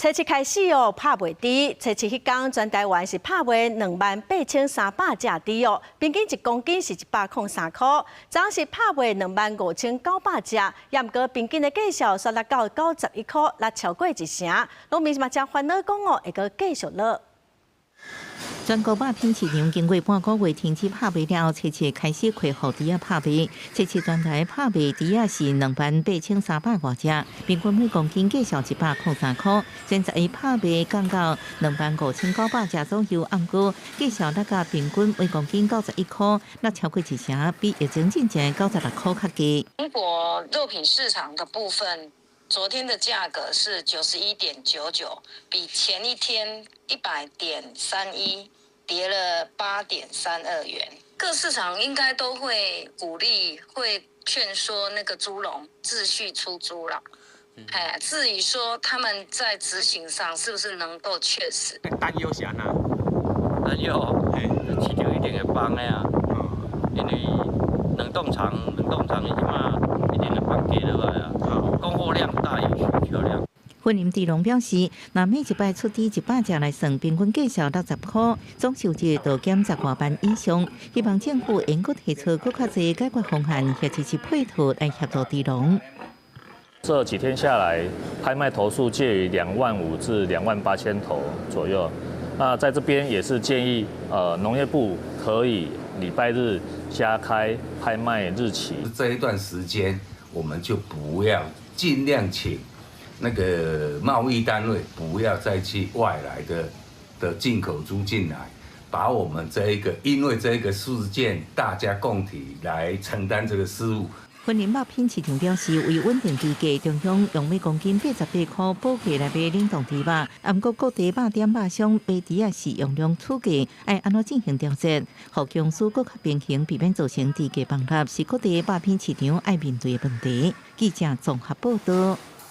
初七開始哦，拍賣豬。初七彼工，全台灣是拍賣28,300隻豬哦，平均一公斤是103塊。昨昏是拍賣25,900隻，也毋過平均的價數煞落到91塊，落超過一成。農民嘛誠煩惱講哦，會閣繼續落。全國肉品市場經過半個月停止拍賣了後，初七開始恢復豬仔拍賣。初七全台拍賣豬仔是28,300外隻，平均每公斤價數103塊。前十一拍賣降到25,900隻左右，毋過價數落到平均每公斤91塊，落超過一成，比疫情進前96塊較低。中國肉品市場的部分，昨天的價格是91.99，比前一天100.31跌了8.32元。各市場應該都會鼓勵、會勸說那個豬農繼續出豬啦。哎，至於說他們在執行上是不是能夠確實？擔憂是按怎？擔憂，市場一定會崩的啊，因為冷凍廠、冷凍廠伊這馬一定會崩價落來啊，供貨量大於需求量。雲林豬農表示，若每一擺出豬100隻來算，平均價數60塊，總收入就減10外萬以上。希望政府會閣提出閣較濟解決方案，或者是配套來協助豬農。這幾天下來，拍賣頭數介於2萬5至2萬8千頭左右。那在這邊也是建議，農業部可以禮拜日加開拍賣日期。這一段時間，我們就不要盡量請那個貿易單位不要再去外來的進口豬進來，把我們這一個因為這個事件，大家共體來承擔這個失誤。雲林肉品市場表示，為穩定豬價，中央用每公斤88塊補價來買冷凍豬肉。毋過各地肉店肉商買豬仔是用量取價，愛按怎進行調節，予供需閣較平衡，避免造成豬價崩塌，是各地肉品市場愛面對的問題。記者綜合報道。